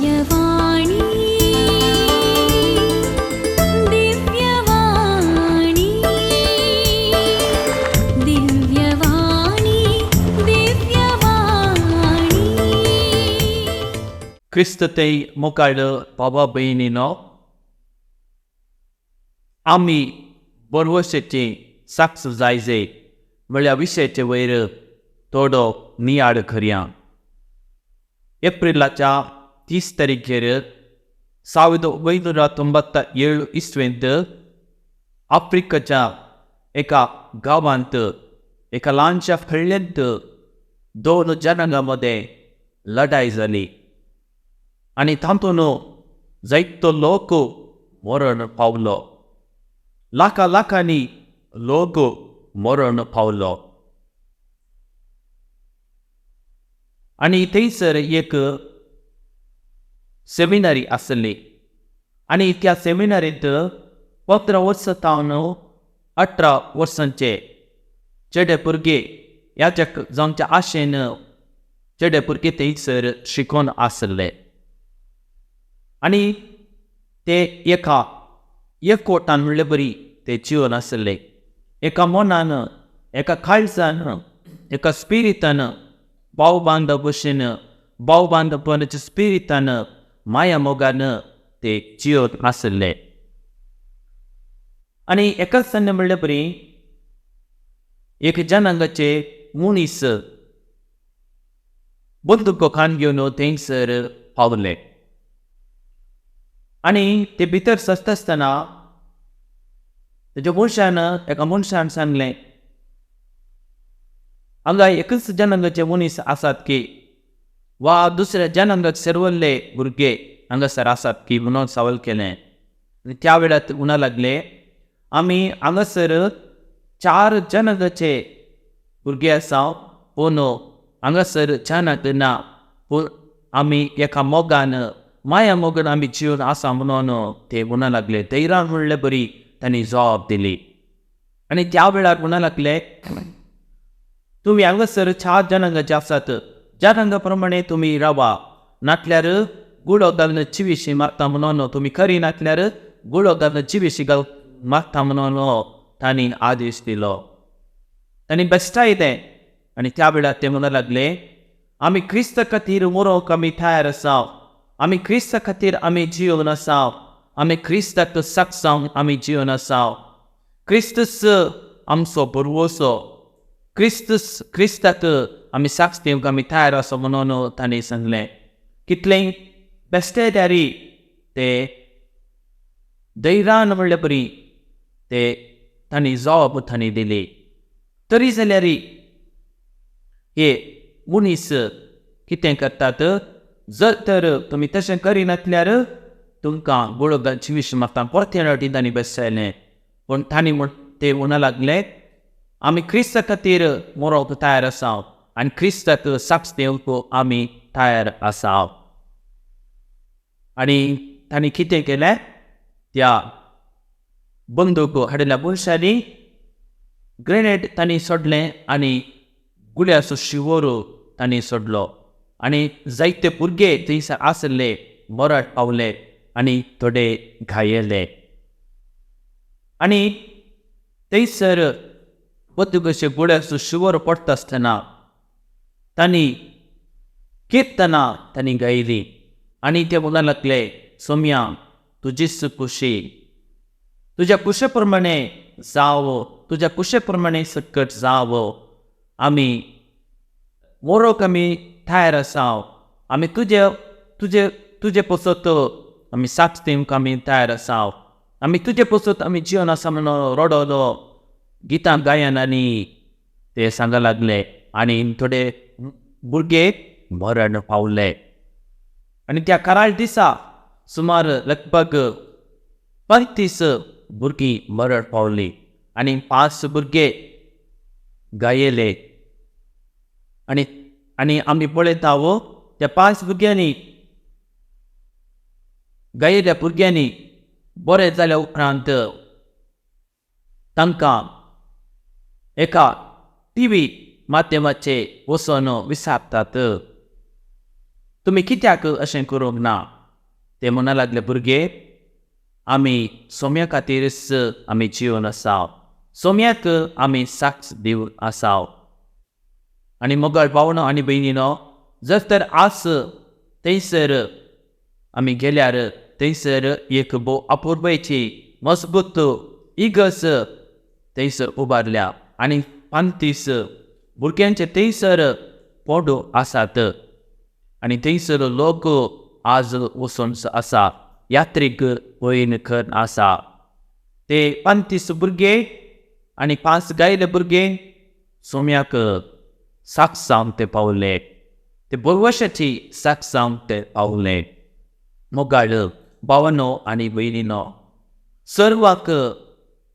दिव्यवाणी दिव्यवाणी दिव्यवाणी दिव्यवाणी. क्रिस्त ते मुखार बाबा भयणीनो, आमी बरवशेची साक्ष जायजे म्हळ्या विशयाचे वयर थोडो नियाळ करया. एप्रिलाच्या 30 तारखेर 1997 इसवेंत आफ्रिकाच्या एका गांवांत एका ल्हानशा खळ्ळ्यांत दोन जनांगां मदें लढाय जाली आनी तातूंत जायतो लोक मरण पावलो. लाखां लाखांनी लोक मरण पावलो. आनी थंयसर एक सेमिनरी आसली आनी त्या सेमिनरींत 15 वर्सां तावन 18 वर्सांचे चेडे भुरगे याजक जावच्या आशेन चेडे भुरगे थंयसर शिकोवन आसले. आनी ते एका एकवटान म्हणले बरी ते जिवन आसले. एका मनान, एका काळजान, एका स्पिरितान, भाव बांधव भशेन, भाव बांधवपणाच्या स्पिरितान, माया मोगान ते जिवन आसले. आनी एकाच सान्ने म्हणले बरी एक जनांगाचे मनीस बंदूक खान घेवन थंयसर पावले आनी ते भितर सरता आसतना तेज्या मनशान एका मनशान सांगलें, हांगा एकच जनांगाचे मनीस आसात की वा दुसऱ्या जनांगाक सेरवल्ले भुरगे हांगासर आसात की म्हणून सवाल केलें. आनी त्या वेळार म्हणा लागले, आमी हांगासर 4 जनांगाचे भुरगे आसा, पूण हांगासर जनांग ना, पूण आमी एका मोगान, माया मोगान आमी जिवन आसा म्हणून ते म्हणा लागले. धैर्यान म्हणले बरी तांणी जबाब दिली. आनी त्या वेळार म्हणा लागले, तुमी हांगासर 4 जनांगाचे आसात, जनांगा प्रमाणे तुमी रावा, नाटल्यार गुळो घालून जिविशी मारता म्हणून, तुमी खरी नाटल्यार गुळो घालून जिविशी घाल मारता म्हणून तांणी आदेश दिलो. तांणी बेश्टायलें आनी त्या वेळार ते म्हणा लागले, आमी क्रिस्ता खातीर मरोंक आमी तयार आसा, आमी क्रिस्ता खातीर आमी जिवन आसा, आमी क्रिस्ताक साक्ष जावन आमी जिवन आसा. क्रिस्तूच आमचो भरवंसो, क्रिस्तूच क्रिस्ताक आमी साक्ष दिवंक आमी तयार आसा म्हणून तांणी सांगलें. कितलें बेश्टेदारी ते धैर्यान म्हणले बरी ते तांणी जबाब तांणी दिली. तरी जाल्यार हे मनीस कितें करतात, जर तर तुमी तशें करिनासल्यार तुमकां गुळो घालून जिवीश मारता. परते फावटी तांणी बेसयलें, पूण तांणी ते म्हणा लागले, आमी क्रिस्ता खातीर मरोंक तयार आसा आनी क्रिस्ताक साक्ष दिवंक आमी तयार आसा. आनी तांणी कितें केलें, त्या बंदूक हाडिल्ल्या मनशांनी ग्रेनेड तांणी सोडलें आनी गुळ्याचो शिंवोर तांणी सोडलो आनी जायते भुरगे थंयसर आसले मरण पावले आनी थोडे घायेले. आनी थंयसर बंदुकाचे गुळ्याचो शिंवोर पडटा आसतना तांणी किर्तनां तांणी गायलीं आनी ते म्हणूंक लागले, सोम्या तुजीच खुशी, तुज्या कुशे प्रमाणे जावो, तुज्या कुशे प्रमाणे सकट जावो, आमी मरोंक आमी तयार आसा, आमी तुजे तुजे तुजे पसत आमी साक्ष दिवंक आमी तयार आसा, आमी तुजे पसत आमी जिवन आसा म्हणून रडलो गितां गायन आनी ते सांगा लागले. आनी थोडे भुरगे मरण पावले. आनी त्या कराळ दिसा सुमार लगभग 35 भुरगीं मरण पावली आनी 5 भुरगे गायले. आनी आनी आमी पळयता वो त्या 5 भुरग्यांनी गायिल्ल्या भुरग्यांनी बरें जाल्या उपरांत तांकां एका टी व्ही माध्यमाचे वचून विचारतात, तुमी कित्याक अशें करूंक ना? ते म्हणा लागले, भुरगे आमी सोम्या खातीरच आमी जिवन आसा, सोम्याक आमी साक्ष दिवन आसा। आनी मोगाळ भावनो आनी भयणीनो, जर तर आज थंयसर आमी गेल्यार थंयसर एक भोव अपुरबायेची मजबूत इगर्ज थंयसर उबारल्या आनी 35 भुरग्यांचे थंयसर पोडो आसात आनी थंयसर लोक आज वचून आसा, यात्रीक वयन कर आसा। ते 35 भुरगे आनी 5 गायले भुरगे सोम्याक साक्ष जावन ते पावले, ते बोरवशाची साक्ष जावन ते पावले। मोगाळ भावनो आनी भयणीनो, सर्वांक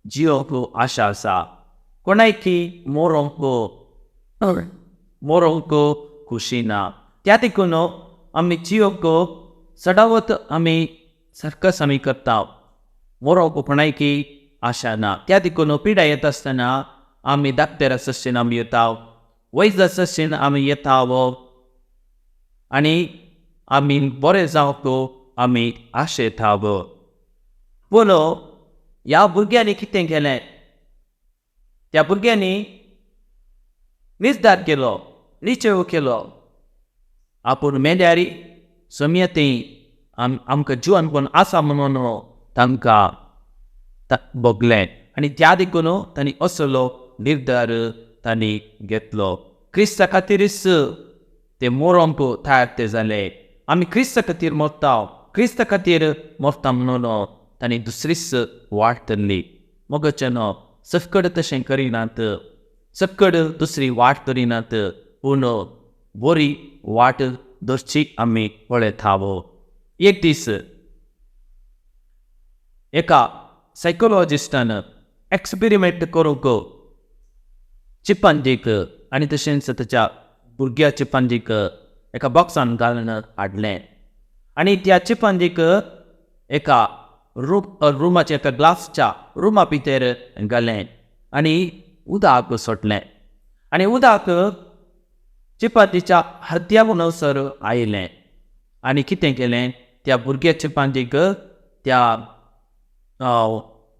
जियोंक आशा आसा, कोणायकी मोरोंक खुशी ना। त्या देखून आमी जियोंक चडावत आमी सर्कस आमी करता, मोरोंक कोणायकी आशा ना। त्या देखून पिडा येता आसतना आमी डाक्टरा सशेन आमी येता, वैजा सशेन आमी येता आनी आमी बरें जावंक आमी आशेता। पूण ह्या भुरग्यांनी कितें केलें, त्या भुरग्यांनी निर्धार केलो, निश्चय केलो, आपूण मेल्यार सोम्या थंय आमकां जिवनपण आसा म्हणून तांकां भोगलें आनी त्या देखून तांणी असलो निर्धार तांणी घेतलो। क्रिस्ता खातीरच ते मोरोंक तयार ते जाले। आमी क्रिस्ता खातीर मरता, क्रिस्ता खातीर मरता म्हणून तांणी दुसरीच वाट धरली। मोगाच्यानो सकड तशें करिनात, सकड दुसरी वाट धरिनात, पूण बरी वाट धरची आमी पळयता। एक दीस एका सायकोलॉजिस्टान एक्सपेरिमेंट करूंक चिपांजीक आनी तशेंच ताच्या भुरग्या चिपांजीक एका बॉक्सान घालून हाडलें आनी त्या चिपांजीक एका रुमाच्या एका ग्लासच्या रुमा भितर घालें आनी उदक सोडलें आनी उदक चिपांजीच्या हरद्या म्हणसर आयलें आनी कितें केलें, त्या भुरग्या चिपांजीक त्या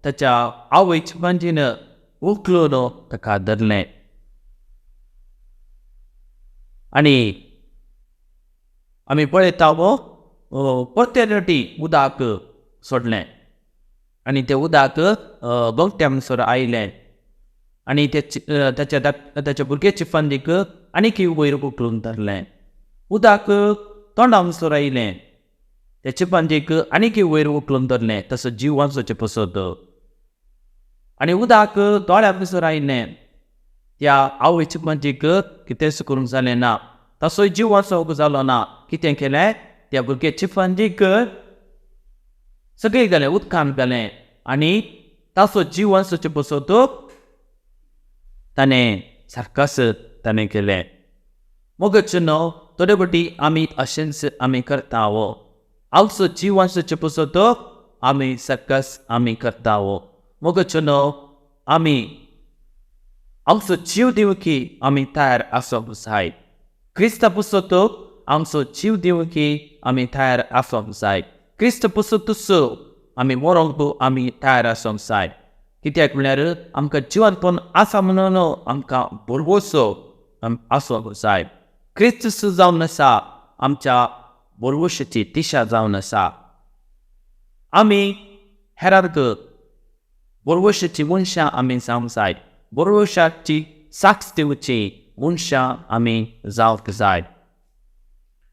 ताच्या आवय चिपांजीन उखलून ताका धरलें आनी आमी पळयता परते फावटी उदक सोडलें आनी तें उदक गोंगट्या म्हणसर आयलें आनी ताच्या ताच्या भुरग्या चिपांजीक आनीक वयर उखलून धरलें। उदक तोंडा म्हणसर आयलें, त्या चिपांजीक आनीक वयर उखलून धरलें, तसो जीव वांचोवचें पसत। आनी उदक दोळ्या म्हणसर आयलें, त्या आवय चिपांजीक कितेंच करूंक जालें ना, तसोय जीव वांचोवंक जालो ना। कितें केलें, त्या भुरग्या चिपांजीक सगळें घालें, उदकान घालें आनी ताचो जीव वांचोवचें पसत ताणें सारकास ताणें केलें। मोगाच्यानो थोडे फावटी आमी अशेंच आमी करता, आमचो जीव वांचोवचें पसत आमी सारकास आमी करता। मोगाच्यानो आमी आमचो जीव दिवंकी आमी तयार आसूंक जाय, क्रिस्ता पसत आमचो जीव दिवंकी आमी तयार आसूंक जाय, क्रिस्त पसतूच आमी मरोंक आमी तयार आसूंक जाय। कित्याक म्हळ्यार आमकां जिवनपण आसा म्हणून आमकां भरवसो आसूंक जाय। क्रिस्त जावन आसा आमच्या भरवशाची दिशा जावन आसा। आमी हेरांक भरवशाची मनशां आमी जावंक जाय, भरवशाची साक्ष दिवची मनशां आमी जावंक जाय।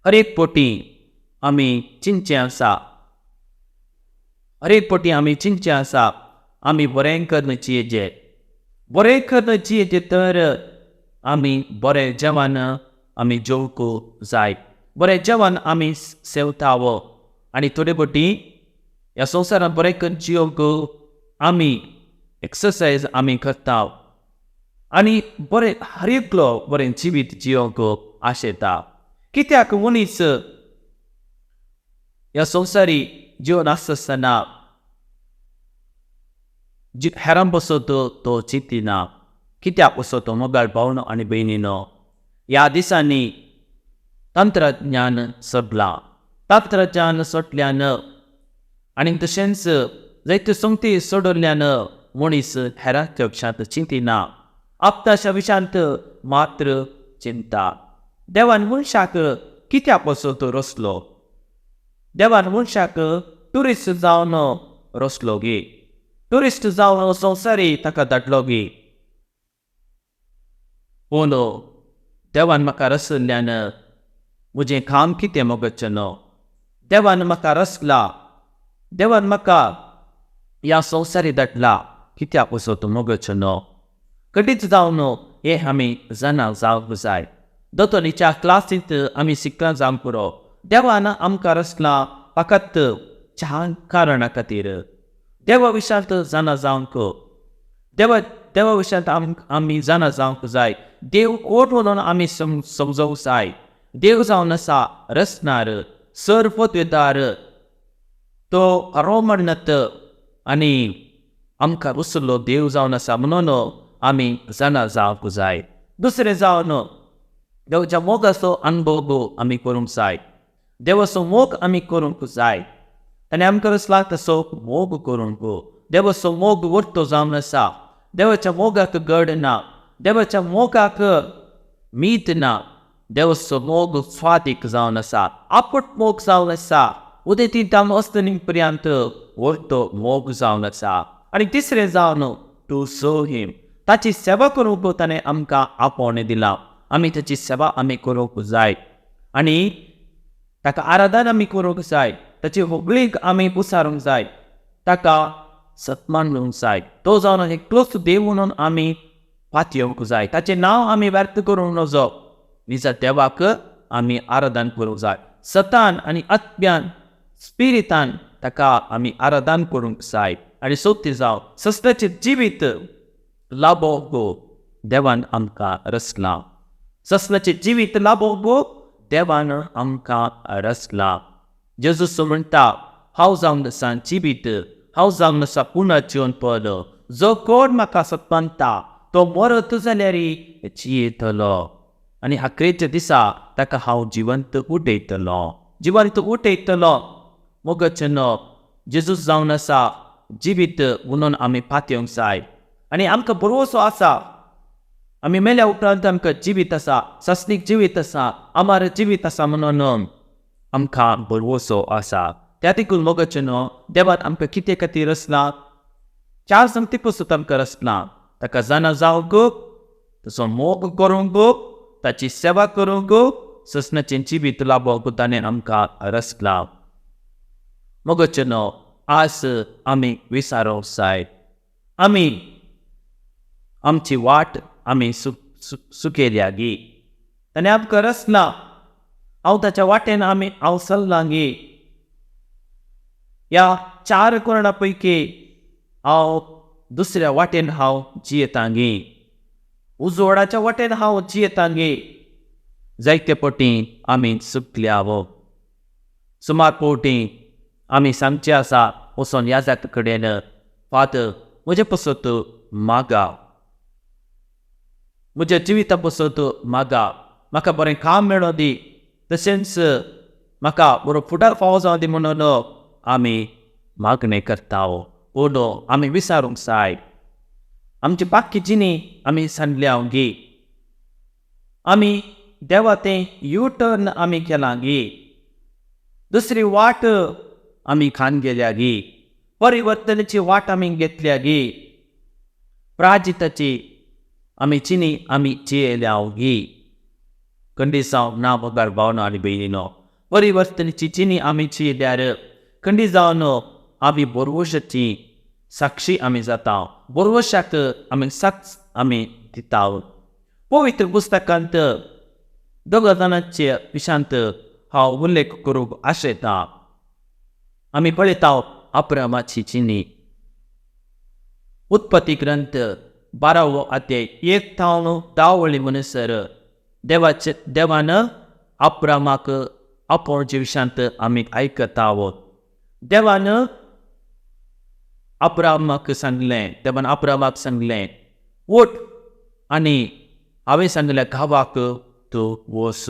हर एक फावटी आमी चिंतचें आसा, हर एक फावटी आमी चिंतचें आसा, आमी बरें करून जियेचें, बरें करून जियेचें तर आमी बरें जेवण आमी जेवंक जाय, बरें जेवण आमी सेवता। आनी थोडे फावटी ह्या संवसारांत बरें करून जियोंक आमी एक्सरसायज आमी करता आनी बरें हर एकलो बरें जिवीत जियोंक आशेता। कित्याक मनीस ह्या संवसारी जिवन आसता आसतना हेरां पसत तो चिंतिना, कित्याक पसत मोगाळ भावनो आनी भयणीनो। ह्या दिसांनी तंत्रज्ञान सोदलां, तंत्रज्ञान सोडल्यान आनी तशेंच जायत्यो संगती सोडल्यान मनीस हेरांच्या विशांत चिंतिना, आपणाच्या विशांत मात्र चिंता. देवान मनशाक कित्या पसत रसलो? देवान मनशाक ट्युरिस्ट जावन रसलो गे, ट्युरिस्ट जावन संवसारी ताका धाडलो गे. पूण देवान म्हाका रसल्ल्यान म्हजें काम कितें मोगचें न्हू? देवान म्हाका रसला, देवान म्हाका ह्या संवसारी धाडला, कित्या पसत मोगचें न्हू? खंडीत जावन हें आमी जाणा जावंक जाय. दोतोनीच्या क्लासींत आमी शिकलां जावंक पुरो. देवान आमकां रसला फकत चार कारणा खातीर. देवा विशांत जाणा जावंक, देवा विशांत आमी जाणा जावंक जाय. देव कोण म्हणून आमी समजोवंक जाय. देव जावन आसा रसनार, सर पदवेदार, तो खरो म्हणत आनी आमकां रुसलो देव जावन आसा म्हणून आमी जाणा जावंक जाय. दुसरें जावन देवाच्या मोगाचो अनुभव आमी करूंक जाय. देवाचो मोग आमी करूंक जाय. ताणें आमकां रसला तसो मोग करूंक. देवाचो मोग वर्तो जावन आसा. देवाच्या मोगाक गड ना, देवाच्या मोगाक मीत ना. देवाचो मोग स्वादीक जावन आसा, आपट मोग जावन आसा, उदेंती तावन अस्तनी पर्यंत वर्तो मोग जावन आसा. आनी तिसरें जावन टू सर्व हिम, ताची सेवा करूंक ताणें आमकां आपोवणें दिलां. आमी ताची सेवा आमी करूंक जाय आनी ताका आराधन आमी करूंक जाय. ताची होगळीक आमी उसारूंक जाय, ताका सत्मान दिवंक जाय. तो जावन एकलोच देव म्हणून आमी पातयेवंक जाय. ताचें नांव आमी व्यर्थ करूंक नजो. निजा देवाक आमी आराधन करूंक जाय. सतान आनी आत्म्यान स्पिरितान ताका आमी आराधन करूंक जाय. आनी सोदती जावं सस्नाचें जिवीत लाभोवंक देवान आमकां रचलां. सस्नाचें जिवीत लाभोवंक देवान आमकां रचलां. जेजूस म्हणटा, हांव जावन आसा जिवीत, हांव जावन आसा पुनः जिवन पद. जो कोण म्हाका सत्मानता तो मरत जाल्यार जियेतलो आनी आखरेच्या दिसा ताका हांव जिवंत उठयतलो, जिवंत उठयतलो. मोगाचें न्हू जेजूस जावन आसा जिवीत म्हणून आमी पातयेवंक जाय. आनी आमकां भरवसो आसा, आमी मेल्या उपरांत आमकां जिवीत आसा, सस्नीक जिवीत आसा, अमर जिवीत आसा म्हणून आमकां भरवसो आसा. त्या देखून मोगाचें न्हू देवान आमकां कितें खातीर रचलां? चार संगती पसून आमकां रचलां. ताका जाणा जावंक, तसो मोग करूंक, ताची सेवा करूंक, सस्नाचें जिवीत लाभोवंक ताणें आमकां रचलां. मोगाचें न्हू आज आमी विचारूंक जाय. आमी आमची वाट आमी सुकेल्या गी? ताणें आमकां रचलां, हांव ताच्या वाटेन आमी हांव चल्लां गी? ह्या चार कोरणा पैकी हांव दुसऱ्या वाटेन हांव जियेतां गी? उजवाडाच्या वाटेन हांव जियेतां गी? जायते पटी आमी चुकल्या. सुमार पवटी आमी सांगचे आसा वचोन ह्या जाता कडेन, फादर म्हजे पसत मागा, म्हज्या जिविता पसत मागा, म्हाका बरें काम मेळों दी, तशेंच म्हाका बरो फुडार फावो जावं दी म्हणून आमी मागणें करता. पूण आमी विचारूंक जाय, आमची बाकी जिणी आमी सांडल्या गी? आमी देवा तें यू टर्न आमी केलां गी? दुसरी वाट आमी खान गेल्या गी? परिवर्तनाची वाट आमी घेतल्या गी? प्राजिताची आमी चिनी आमी जियेल्या गी? खंडीत जावं ना बगर भावना आनी भयणीनो, परिवर्तनाची चिनी आमी जियेल्यार खंडीत जावन आमी बोरवशाची साक्षी आमी जाता. बोरवशाक आमी साक्ष आमी दिता. पवित्र पुस्तकांत दोगा जाणांचे विशांत हांव उल्लेख करूंक आशयतां. आमी पळयता अब्रामाची चिनी. उत्पत्ती ग्रंथ 12वो अध्याय 1 थावन 10 वळी म्हणसर देवान अब्रामाक आपोवचे विशांत आमी आयकता. देवान अब्रामाक सांगलें, देवान अब्रामाक सांगलें, उठ आनी हांवें सांगल्या गांवाक तूं वच.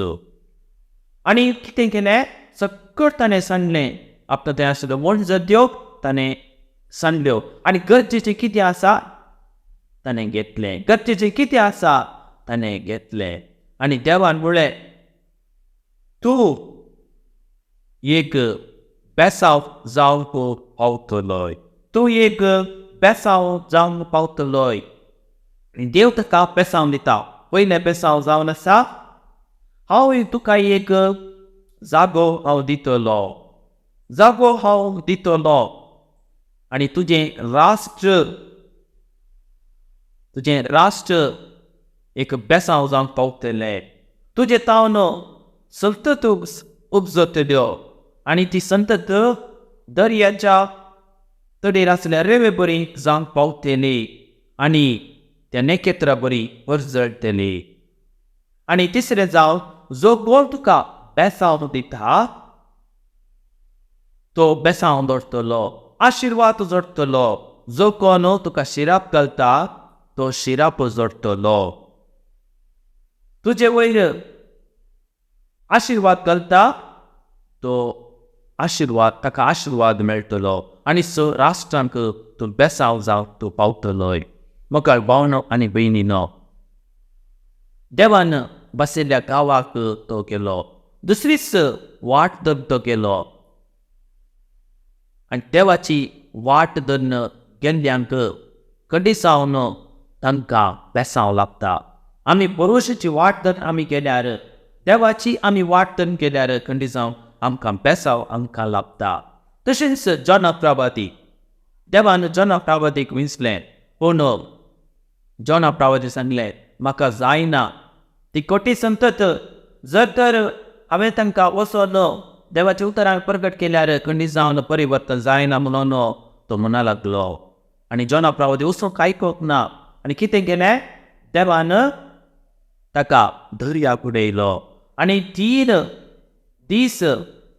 आनी कितें केलें? सक्कट ताणें सांडलें, आपणा थंय आशिल्लो वणजत्यो ताणें सांडल्यो आनी गरजेचें कितें आसा ताणें घेतलें, गरजेचें कितें आसा ताणें घेतलें. आनी देवान म्हणलें, तूं एक बेसांव जावंक पावतलोय, तूं एक बेसांव जावंक पावतलोय. देव ताका बेसांव दिता. पयलें बेसांव जावन आसा, हांव तुका एक जागो हांव दितलो, जागो हांव दितलो आनी तुजें राष्ट्र, तुजें राष्ट्र एक बेसांव जावंक पावतलें. तुजें तावन संतत उपजतल्यो आनी ती संतत दर्याच्या तडीर आसल्या रेवे बरी जावंक पावतली आनी त्या नखेत्रा बरी परजळटली. आनी तिसरें जावं, जो कोण तुका बेसांव दिता तो बेसांव जोडटलो, आशिर्वाद जोडटलो. जो कोण तुका शिराप घालता तो शिराप जोडटलो. तुजे वयर आशिर्वाद घालता तो आशिर्वाद, ताका आशिर्वाद मेळटलो आनी स राष्ट्रांक तूं बेसांव जावंक तूं पावतलोय. मोगाळ भावनो आनी भयणीनो, देवान बशिल्ल्या गांवाक तो गेलो, दुसरीच वाट धरून तो गेलो आनी देवाची वाट धरून गेल्ल्यांक कंडिसावन तांकां बेसांव लागता. आमी बरोवशाची वाट धरून आमी गेल्यार, देवाची आमी वाट धरून गेल्यार कंडिसांव आमकां बेसांव आमकां लागता. तशेंच जोना प्रभाती, देवान जोना प्रभातीक विंचलें, पूण जोना प्रभाती सांगलें, म्हाका जायना ती कोटी संतत, जर तर हांवें तांकां वचोन देवाच्या उतरान प्रगट केल्यार खंडीत जावन परिवर्तन जायना म्हणून तो म्हणा लागलो. आनी जोना प्रभाती वचूंक आयकूंक ना आनी कितें केलें, देवान ताका दर्याक उडयलो आनी 3 दीस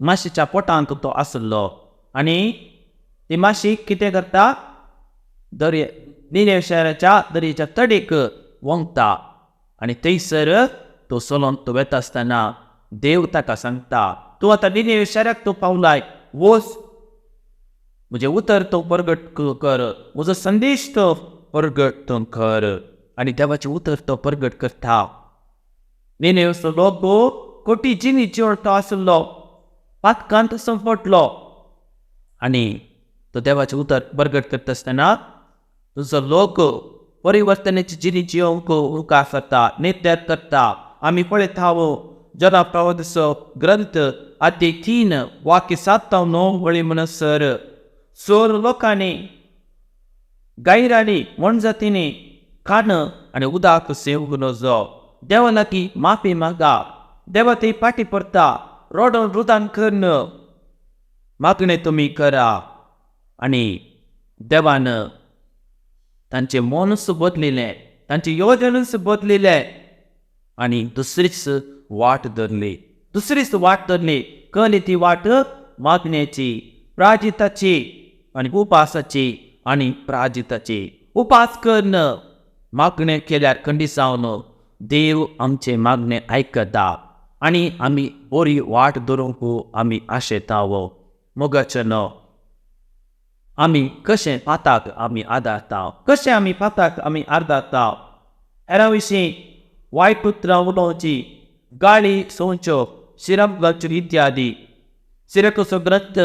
माशीच्या पोटांत तो आसलो. आनी ती माशी कितें करता, दर्या निनेव शहराच्या दर्याच्या तडीक वोंगता आनी थंयसर तो चलोन तो वेता आसतना देव ताका सांगता, तूं आतां निनेव शहराक तूं पावलाय, वच, म्हजें उतर तूं परगट कर, म्हजो संदेश तो परगट तूं कर. आनी देवाचें उतर तो परगट करता. निनेवचो लोक कोटी जिनी जिवतो आसलो, पातकांत संपटलो आनी तो देवाचें उतर परगट करता आसतना तुजो लोक परिवर्तनाची जिनी जिवंक मुखार सरता, निर्धार करता. आमी पळयता जोना प्रवादाचो ग्रंथ अध्याय 3 वाक्य 7 9 वळी म्हणसर, चोर लोकांनी, गायरांनी, मोनजातींनी खाण आनी उदक सेवंक नजो. देवा लागीं माफी मागा, देवा थंय फाटी पडटा, रोडोन रुदान करून मागणें तुमी करा. आनी देवान तांचें मनूच बदलिलें, तांचें योजनूच बदलिलें आनी दुसरीच वाट धरली, दुसरीच वाट धरली. कळ्ळी ती वाट मागण्याची, प्राजिताची आनी उपासाची आनी प्राजिताची. उपास करून मागणें केल्यार खंडीत जावन देव आमचें मागणें आयकता आनी आमी बरी वाट धरूंक आमी आशेता. मोगाचें न्हू, आमी कशें पाताक आमी आदारता, कशें आमी पाताक आमी आदारता. हेरां विशीं वायट उतरां उलोवची, गाळी सोवच्यो, शिरप घालच्यो इत्यादी. सिरकोचो ग्रंथ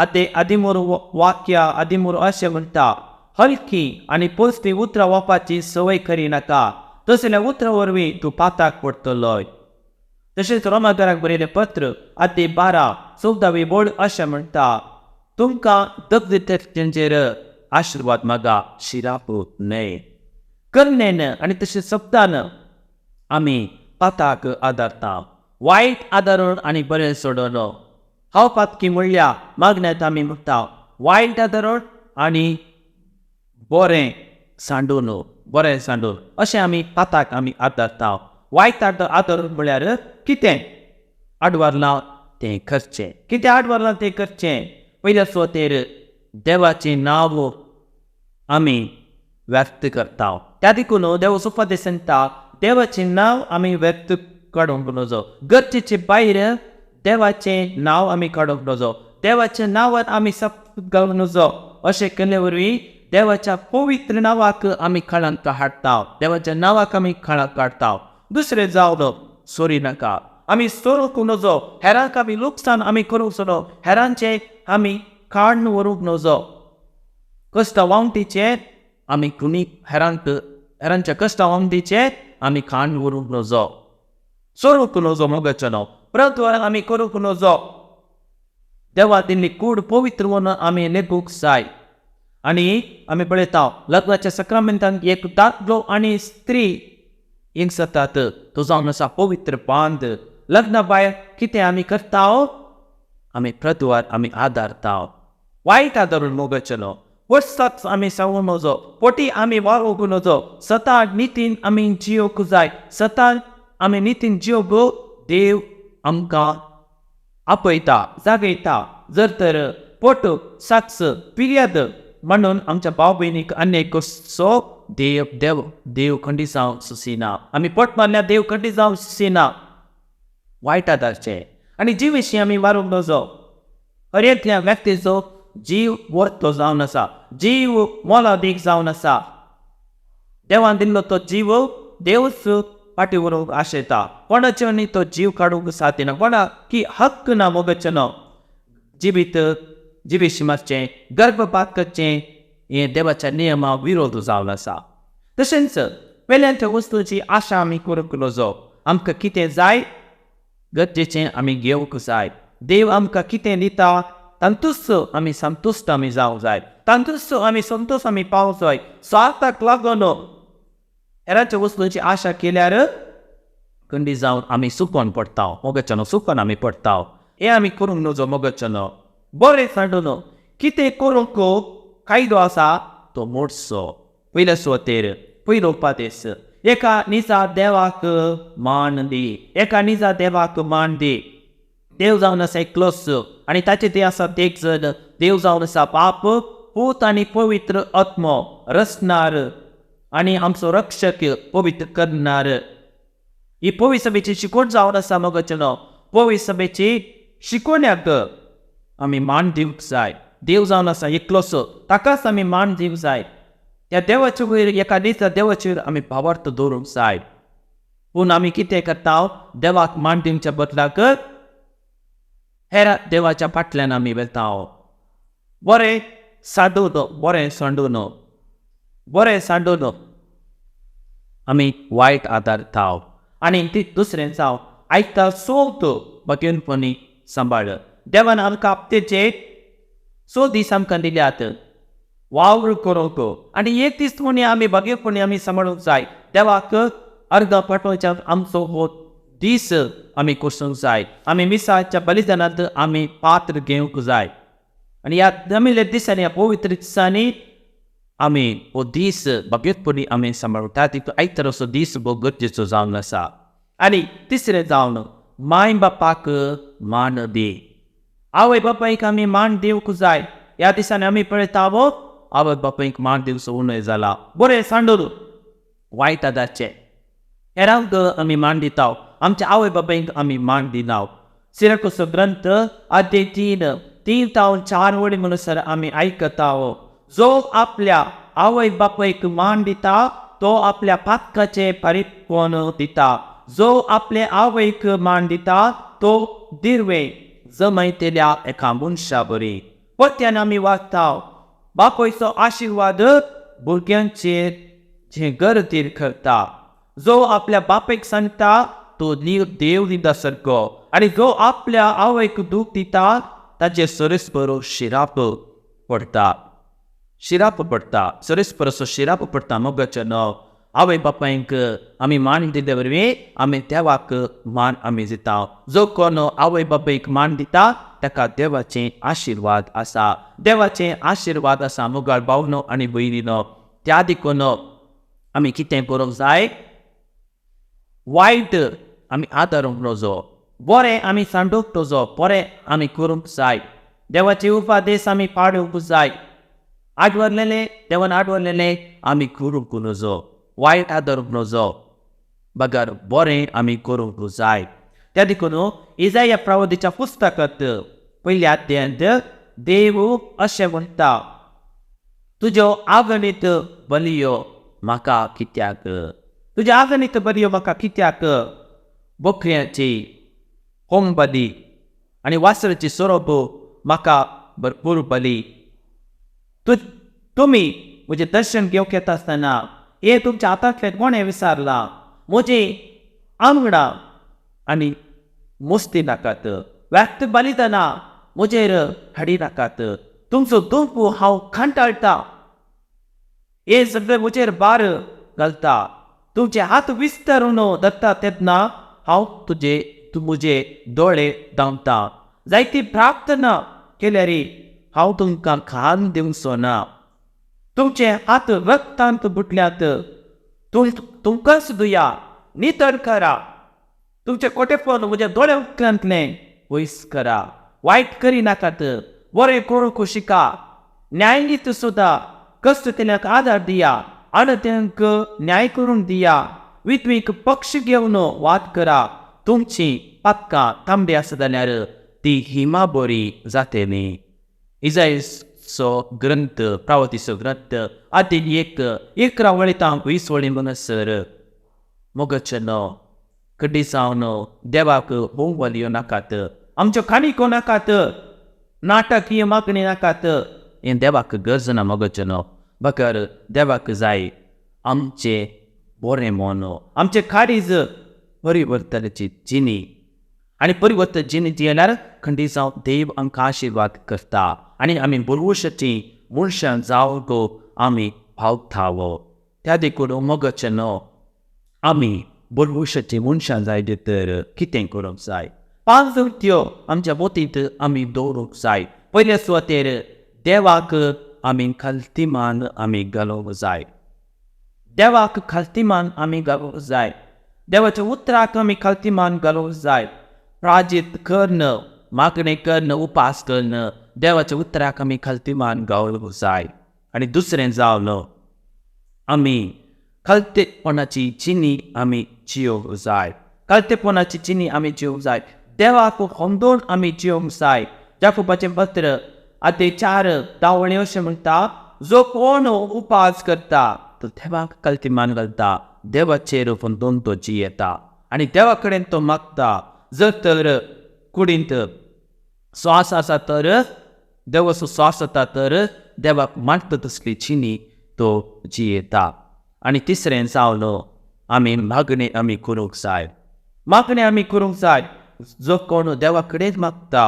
आदे आदिमूर वाक्य आदिमूर अशें म्हणटा, हलकी आनी पोसती उतरां वापाची संवय करिनाका, तसल्या उतरां वरवीं तूं पाताक पडटलोय. तशेंच रोमाकाराक बरयलें पत्र आदे 12 14 बोळ अशें म्हणटा, तुमकां दगदीचेर आशिर्वाद मागा, शिराप न्हय. करणेन आनी तशें शब्दान आमी पाताक आदारता, वायट आदारून आनी बरें सोडून. हांव पातकी म्हणल्या मागण्यांत आमी म्हणटा, वायट आदारून आनी बरें सांडून, बरें सांडून अशें आमी पाताक आमी आदारता. वायट आदारून म्हळ्यार कितें आडवारलां तें करचें, कितें आडवारलां तें करचें. पयल्या सुवातेर देवाचें नांव आमी व्यक्त करता, त्या देखून देव उपदेश सांगता, देवाचें नांव आमी व्यक्त काडूंक नजो. गरजेचे भायर देवाचें नांव आमी काडूंक नजो, देवाच्या नांवान आमी सप घालूंक नजो. अशें केल्ले वरवीं देवाच्या पवित्र नांवाक आमी कळंक हाडटा, देवाच्या नांवाक आमी कळंक काडटा. दुसरें जावन सोरी नाका, आमी सोरूंक नजो, हेरांक आमी लुकसाण आमी करूंक नजो, हेरांचें आमी काडून व्हरूंक नजो. कश्ट वावटीचें आमी कुणी हेरांक हेरांच्या कश्ट वावटीचें आमी काडून व्हरूंक नजो, सोरूंक नजो मोगाचो नांव प्रद्वार आमी करूंक नजो. देवा दिल्ली कूड पवित्र म्हणून आमी लेखूंक जाय. आनी आमी पळयता लग्नाच्या सक्रामेंतान एक दादलो आनी स्त्री एक जातात, तो जावन आसा पवित्र बांद. लग्ना भायर कितें आमी करता? आमी प्रद्वार आमी आदारता, वायट आदारून मोगाचें न्हू. वर्साक आमी सांगूंक नजो, पोटी आमी वारोवंक नजो. सता नितीन आमी जियोवंक जाय, सता आमी नितीन जियोवंक देव आमकां आपयता, जागयता. जर तर पोट साक्स पिर्याद म्हणून आमच्या भाव भयणीक अन्याय करचो देव देव देव खंडी जावंक सुसिना. आमी पोट मारल्यार देव खंडी जावंक सुसिना, वायट आदारचें. आनी जिविशीं आमी मारूंक नजो. हर एकल्या व्यक्तीचो जीव वर्तो जावन आसा, जीव मोलादीक जावन आसा. देवान दिल्लो तो जीव देवच फाटीं व्हरूंक आशेता, कोणाचें आनी तो जीव काडूंक सादिना, कोणाक की हक्क ना मोगाचें न्हू. जिवीत जिविशी मारचें, गर्भपात करचें हें देवाच्या नियमा विरोध जावन आसा. तशेंच वेल्यांच्या वस्तूची आशा आमी करूंक नजो. आमकां कितें जाय गरजेचें आमी घेवंक जाय. देव आमकां कितें दिता तातूंच आमी संतुश्ट आमी जावंक जाय, तातूंच आमी संतोश आमी पावंक जाय. स्वार्थाक लागून हेरांच्या वस्तूंची आशा केल्यार खंडी जावन आमी सुकोन पडटा, मोगाचें न्हू, सुकोन आमी पडटा. हें आमी करूंक नजो मोगाचें न्हू. बरें सांडून कितें करूंक कायदो आसा तो मोडचो. पयले सुवातेर पयलो उपादेश, एका निजा देवाक मान दी, एका निजा देवाक मान दी. देव जावन आसा एकलोच आनी ताचे ते आसा एक जण. देव जावन आसा बाप, पूत आनी पवित्र आत्मो, रचणार आनी आमचो रक्षक, पवित्र करणार. ही पवित्र सभेची शिकवण जावन आसा मोगाचें न्हू. पवित्र सभेची शिकवण्याक आमी मान दिवंक जाय. देव जावन आसा एकलोच, ताकाच आमी मान दिवंक जाय. त्या देवाचे वयर एका दिसा देवाचेर आमी भावार्थ दवरूंक जाय. पूण आमी कितें करता? देवाक मान दिवच्या बदलाक हेर देवाच्या फाटल्यान आमी वता. बरें सांडून, बरें सांडून, बरें सांडून आमी वायट आदारता. आनी ती दुसरें जावं आयकता सोद भगेनपणी सांबाळ. देवान आमकां हप्तेचे 6 दीस आमकां दिल्यात वावर करूंक, आनी एक दीस कोणी आमी भगेनपणी आमी सांबाळूंक जाय. देवाक अर्दां पाठोवच्या आमचो हो दीस आमी कोसूंक जाय. आमी मिसाच्या बलिदानांत आमी पात्र घेवंक जाय. आनी ह्या जमिल्ल्या दिसांनी, ह्या पवित्र दिसांनी आमी हो दीस भगेतपणी आमी सांबाळूंक त्या तितून आयतार असो दीस भोव गरजेचो जावन आसा. आनी तिसरें जावन माय बापाक मान दी. आवय बापायक आमी मान दिवंक जाय. ह्या दिसांनी आमी पळयता आवय बापायक मान दिवचो उणें जाला. बरें सांडून वायट आदारचें हेरांक आमी मान दिता, आमच्या आवय बापायक आमी मान दिना. सिरकोसो ग्रंथ अध्याय 3, 3-4 वळी म्हणसर आमी आयकता, जो आपल्या आवय बापायक मान दिता तो आपल्या पातकाचें परिपण दिता. जो आपले आवयक मान दिता तो दिर्वे जमयतल्या एका मनशा बरी. परत्यान आमी वाचता बापायचो आशिर्वाद भुरग्यांचेर जें गरजेर करता. जो आपल्या बापायक सांगता तो देव दिता सारको, आनी जो आपल्या आवयक दूख दिता ताचेर सरेस बरो शिराप पडटा, शिराप पडटा, सरेस परसो शिराप पडटा. मोगाचें न्हू. आवय बापायक आमी मान दिल्ले वरवीं आमी देवाक मान आमी दिता. जो कोण आवय बापायक मान दिता ताका देवाचे आशिर्वाद आसा, देवाचे आशिर्वाद आसा. मोगाळ भावनो आनी भयणीनो, त्या देखून आमी कितें करूंक जाय? वायट आमी आदारूंक नजो, बरें आमी सांडूंक नजो, बरें आमी करूंक जाय. देवाचे उपदेश आमी पाळूंक जाय. आडवरलेले देवान आडवरलेले आमी करूंक नजो, वायट आदारूंक नजो, बगर बरें आमी करूंक जाय. त्या देखून इजाया प्रवादीच्या पुस्तकांत पयल्या अध्यायांत देव अशें म्हणटा, तुज्यो आगणीत बलियो म्हाका कित्याक, तुज्या आगणीत बलियो म्हाका कित्याक, बकऱ्यांची होम बली आनी वासराची सोरोप म्हाका भरपूर बली. तुमी म्हजें दर्शन घेवंक येता आसतना हें तुमच्या हातांतलें कोणें विसारलां, म्हजीं आंगणां आनी मुस्ती नाकात, व्यक्त बलिदानां म्हजेर हाडी नाकात, तुमचो दुंप हांव खांटाळटा, हें सगळें म्हजेर भार घालता, तुमचे हात विस्तारून धरता तेन्ना हांव तुजे म्हजे दोळे धांवता, जायती प्रार्थना केल्यार हांव तुमकां खान दिवचो ना, तुमचे हात रक्तांत बुडल्यात, तुमकांच दुया नितळ करा, तुमचे कोटेपण म्हज्या दोळे उकलांतलें पयस करा, वायट करी नाकात, बरें करूंक शिका, न्यायनीत सुद्दां कश्ट केल्यांक आदार दिया, आनी न्याय करून दिया, विधवीक पक्ष घेवन वाद करा, तुमची पातकां तांबडी आसा जाल्यार ती हिमा बरी जातली. इजायचो ग्रंथ, प्रावतीचो ग्रंथ आदी 1 11 वळी 20 वळी म्हणसर मोगचनो कडी जावन देवाक होम वलयो नाकात, आमच्यो काणयो नाकात, नाटकीय मागणी नाकात, हें देवाक गरज ना मोगचनो. बगर देवाक जाय आमचें बरें मन, आमचें काळीज परिवर्तनाची जिणी, आनी परिवर्तन जिणी जाल्यार खंडीत जावन देव आमकां आशिर्वाद करता आनी आमी बरवशाची मनशां जावंक आमी पावतावो. त्या देखून मोगचनो आमी बरवशाची मनशां जाय तर कितें करूंक जाय, 5 त्यो आमच्या मोतींत आमी दवरूंक जाय. पयले सुवातेर देवाक आमी खालतीमान आमी घालूंक जाय, देवाक खालतीमान आमी घालूंक जाय, देवाच्या उतराक आमी खालतीमान घालूंक जाय. प्राजीत कर्ण, मागणें कर्ण, उपास कर्ण, देवाच्या उतराक आमी खालतीमान घालूंक जाय. आनी दुसरें जावन आमी खालतेपणाची जिणी आमी जियोंक जाय, खालतेपणाची जिणी आमी जियोंक जाय, देवाक होंदोवन आमी जियोंक जाय. जाकोबाचें पत्र आतां 4 10 अशें म्हणटा, जो कोण उपास करता तो देवाक खालतीमान घालता, देवाचेर होंदोवन तो जियेता आनी देवा कडेन तो मागता. जर तर कुडींत स्वास आसा तर देवाचो स्वास जाता तर देवाक मानता तसली जिणी तो जियेता. आनी तिसरें जावन आमी मागणें आमी करूंक जाय, मागणें आमी करूंक जाय. जो कोण देवा कडेन मागता,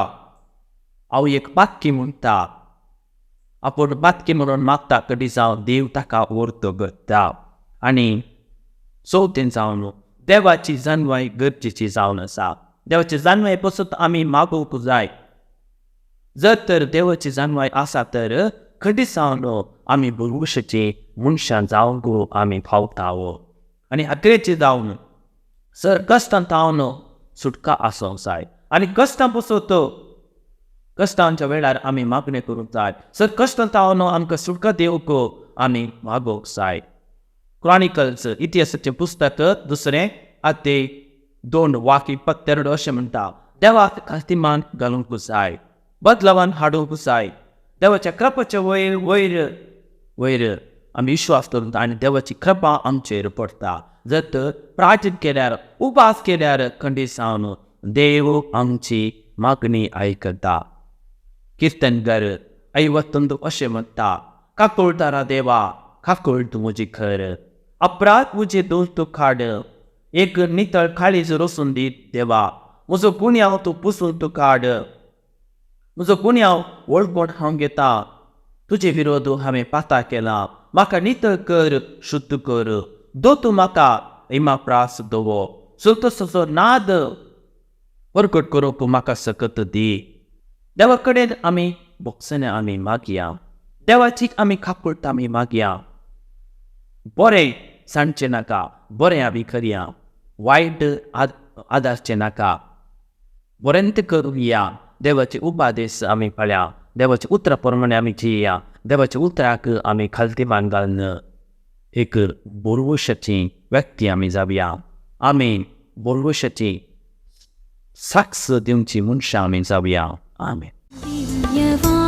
हांव एक पातकी म्हणटा, आपूण पातकी म्हणून मागता, कडी जावन देव ताका वर्तो करता. आनी चवथें जावन देवाची जानवाय गरजेची जावन आसा, देवाची जानवाय पसून आमी मागूंक जाय. जर तर देवाची जानवाय आसा तर खंडीत जावन आमी भरवशाची मनशां जावंक आमी पावतावो. आनी हातरेचे जावन सर कश्टां जावन सुटका आसूंक जाय आनी कश्टां पसून कश्टांच्या वेळार आमी मागणें करूंक जाय. सर कश्टां जावन आमकां सुटका दिवंक आमी मागूंक जाय. क्रॉनिकल्स इतिहासाचें पुस्तक 2 आते 2 वाक्य 22 अशें म्हणटा, देवाक खालतीमान घालूंक जाय, बदलावान हाडूंक जाय, देवाच्या कृपाच्या वयर वयर वयर आमी विश्वास करून आनी देवाची कृपा आमचेर पडटा. जर तर प्रार्थना केल्यार, उपास केल्यार खंडीत जावन देव आमची मागणी आयकता. कीर्तनकार 51 अशें म्हणटा, काकुळटारा देवा काकुळट म्हजी खर, अपराध म्हजे दोन तूं काड, एक नितळ काळीज रोसून दी देवा, म्हजो गुन्यांव तूं पुसून तूं काड, म्हजो गुन्यांव वळखून हांव घेता, तुजे विरोध हांवें पाता केला, म्हाका नितळ कर शुद्ध कर, दो तूं म्हाका इमा प्रास दवो, सुलतसो नाद परगट करूंक म्हाका सकत दी. देवा कडेन आमी भोगसणे आमी मागया, देवाची आमी काकुळट आमी मागया, बरें सांगचें नाका, बरें आमी करया, वायट आदारचें नाका, बरें तें करुया, देवाचे उपादेश आमी पाळया, देवाच्या उतरा प्रमाणे आमी जिया, देवाच्या उतराक आमी खालतीमान घालून एक बरवशाची व्यक्ती आमी जावया. आमी बरवशाची साक्ष दिवची मनशां आमी जावया. आमेन. दिव्यवाणी.